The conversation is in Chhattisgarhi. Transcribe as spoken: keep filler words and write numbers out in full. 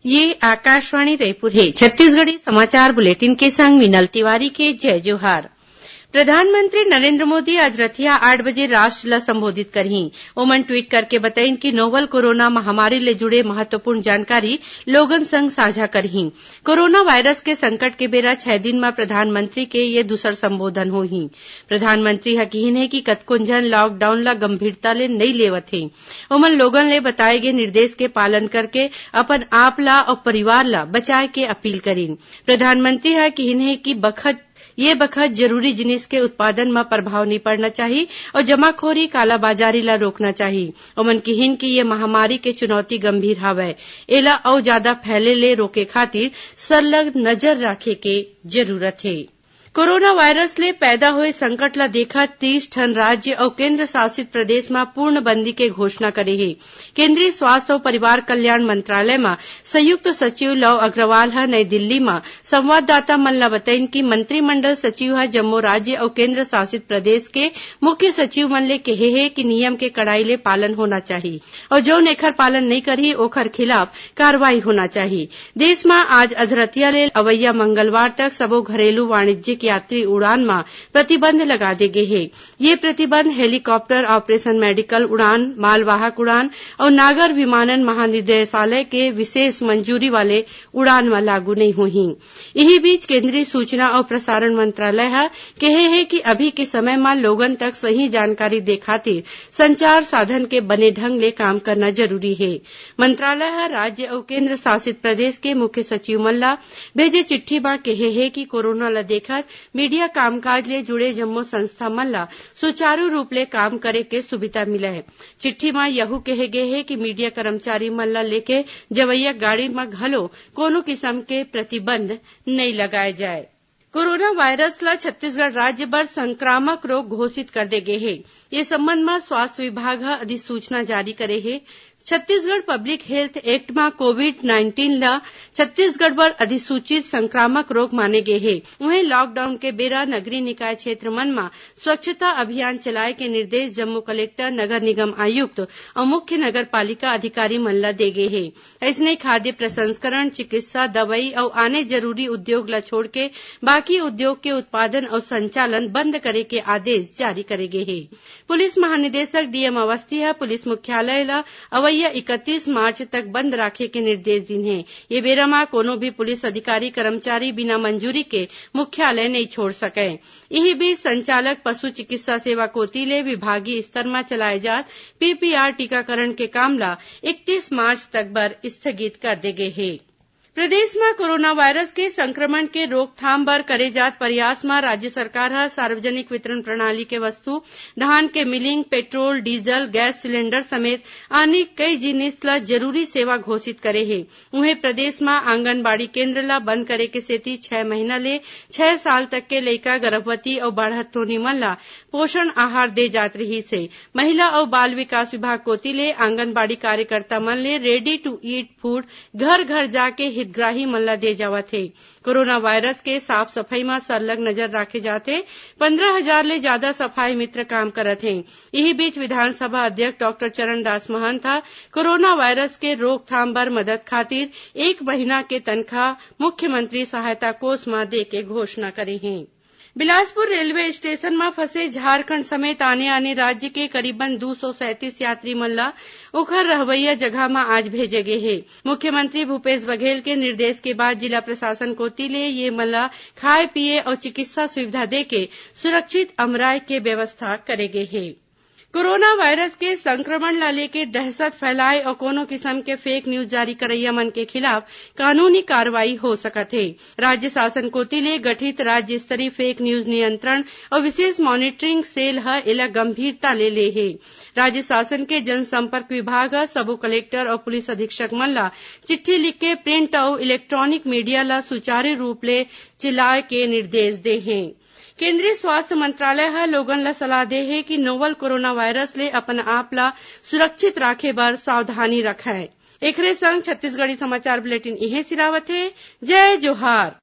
ये आकाशवाणी रायपुर हे। छत्तीसगढ़ी समाचार बुलेटिन के संग मीनल तिवारी के जय जोहार। प्रधानमंत्री नरेंद्र मोदी आज रथिया आठ बजे राष्ट्र ल संबोधित करहीं। ओमन ट्वीट करके बतइन कि नोवल कोरोना महामारी ले जुड़े महत्वपूर्ण जानकारी लोगन संग साझा करहीं। कोरोना वायरस के संकट के बेरा छह दिन म प्रधानमंत्री के ये दूसर संबोधन होही। प्रधानमंत्री ह किहिन हे कि कतकोन झन लॉकडाउन ल गंभीरता ले नइ लेवत हे। ओमन लोगन ले बताए गे निर्देश के पालन करके अपन आप ल अउ परिवार ल बचाए के अपील करिन। प्रधानमंत्री ह किहिन हे कि बखत, ये बखत जरूरी जिनिस के उत्पादन म प्रभाव नइ पड़ना चाही अउ जमाखोरी, कालाबाजारी ल रोकना चाही। ओमन किहिन कि ये महामारी के चुनौती गंभीर हावय, एला अउ जादा फैले ले रोके खातिर सरलग नजर राखे के जरूरत हे। कोरोना वायरस ले पैदा होए संकट ल देखत तीस ठन राज्य अउ केंद्र शासित प्रदेश म पूर्णबंदी के घोषणा करे हे। केंद्रीय स्वास्थ्य अउ परिवार कल्याण मंत्रालय म संयुक्त सचिव लव अग्रवाल ह नई दिल्ली म संवाददाता मन ल बतइन कि मंत्रिमंडल सचिव ह जम्मो राज्य अउ केंद्र शासित प्रदेश के मुख्य सचिव मन ले केहे हे कि नियम के कड़ाई ले पालन होना चाही अउ जउन एखर पालन नइ करही, ओखर खिलाफ कार्रवाई होना चाही। देश म आज अधरतिया ले अवइया मंगलवार तक सबो घरेलू वाणिज्यिक यात्री उड़ान म प्रतिबंध लगा दे गे हे। ये प्रतिबंध हेलीकॉप्टर ऑपरेशन, मेडिकल उड़ान, मालवाहक उड़ान अउ नागर विमानन महानिदेशालय के विशेष मंजूरी वाले उड़ान म लागू नइ होही। इही बीच केंद्रीय सूचना अउ प्रसारण मंत्रालय ह केहे हे कि अभी के समय म लोगन तक सही जानकारी दे खातिर संचार साधन के बने ढंग ले काम करना जरूरी हे। मंत्रालय ह राज्य अउ केंद्र शासित प्रदेश के मुख्य सचिव मन ल भेजे चिट्ठी म केहे हे कि कोरोना ल देखत मीडिया कामकाज ले जुड़े जम्मो संस्था मन ल सुचारू रूप ले काम करे के सुविधा मिलय। चिट्ठी म यहू केहे गे हे कि मीडिया कर्मचारी मन ल लेके जवइया गाड़ी म घलो कोनो किसम के प्रतिबंध नइ लगाए जाए। कोरोना वायरस ल छत्तीसगढ़ राज्य बर संक्रामक रोग घोषित कर दे गे हे। ये संबंध म स्वास्थ्य विभाग ह अधिसूचना जारी करे हे। छत्तीसगढ़ पब्लिक हेल्थ एक्ट म कोविड नाइंटीन ल छत्तीसगढ़ बर अधिसूचित संक्रामक रोग माने गे हे। उहें, लॉकडाउन के बेरा नगरीय निकाय क्षेत्र मन म स्वच्छता अभियान चलाए के निर्देश जम्मो कलेक्टर, नगर निगम आयुक्त अउ मुख्य नगर पालिका अधिकारी मन ल दे गे हे। अइसने खाद्य प्रसंस्करण, चिकित्सा, दवई अउ आने जरूरी उद्योग ल छोड़के बाकी उद्योग के उत्पादन अउ संचालन बंद करे के आदेश जारी करे गे हे। पुलिस महानिदेशक डीएम अवस्थी ह पुलिस मुख्यालय ल अवइया इकतीस मार्च तक बंद राखे के निर्देश दीन हे। ये बेरा म कोनो भी पुलिस अधिकारी, कर्मचारी बिना मंजूरी के मुख्यालय नइ छोड़ सकय। इही बीच, संचालक पशु चिकित्सा सेवा कोति ले विभागीय स्तर म चलाए जात पीपीआर टीकाकरण के काम ल इकतीस मार्च तक बर स्थगित कर दे गे हे। प्रदेश म कोरोना वायरस के संक्रमण के रोकथाम बर करे जात प्रयास म राज्य सरकार ह सार्वजनिक वितरण प्रणाली के वस्तु, धान के milling, petrol, diesel, gas cylinder समेत आने कई जिनिस ल जरूरी सेवा घोषित करे हे। उहें, प्रदेश म आंगनबाड़ी केंद्र ल बंद करे के सेती छह महीना ले छह साल तक के लइका, गर्भवती अउ बाढ़त नोनी मन ल पोषण आहार दे जात रिहिस हे। महिला अउ बाल विकास विभाग कोति ले आंगनबाड़ी कार्यकर्ता मन ले ready to eat food घर घर जाके हितग्राही मन ल दे जावत हे। कोरोना वायरस के साफ सफई म सरलग नजर राखे जात हे। पंद्रह हजार ले जादा सफाई मित्र काम करत हे। इही बीच, विधानसभा अध्यक्ष डॉक्टर चरणदास महंत ह कोरोना वायरस के रोकथाम बर मदद खातिर एक महीना के तनखा मुख्यमंत्री सहायता कोष म दे के घोषणा करे हे। बिलासपुर रेलवे स्टेशन म फंसे झारखंड समेत आने-आने राज्य के करीबन दू सौ सैंतीस यात्री मन ल ओखर रहवइया जगह म आज भेजे गे हे। मुख्यमंत्री भूपेश बघेल के निर्देश के बाद जिला प्रशासन कोति ले ये मन ल खाए-पिए अउ चिकित्सा सुविधा देके सुरक्षित अमराय के व्यवस्था करे गे हे। कोरोना वायरस के संक्रमण ल लेके दहशत फैलाए अउ कोनो किसम के फेक न्यूज जारी करइया मन के खिलाफ कानूनी कार्रवाई हो सकत हे। राज्य शासन कोति ले गठित राज्य स्तरीय फेक न्यूज नियंत्रण अउ विशेष मॉनिटरिंग सेल ह एला गंभीरता ले ले हे। राज्य शासन के जनसंपर्क विभाग ह सबो कलेक्टर अउ पुलिस अधीक्षक मन ल चिट्ठी लिख के प्रिंट अउ इलेक्ट्रॉनिक मीडिया ल सुचारू रूप ले चलाए के निर्देश दे हे। केंद्रीय स्वास्थ्य मंत्रालय ह लोगन ल सलाह दे हे कि नोवल कोरोना वायरस ले अपन आप ल सुरक्षित राखे बर सावधानी रखय। एखरे संग छत्तीसगढ़ी समाचार बुलेटिन इहें सिरावत हे। जय जोहार।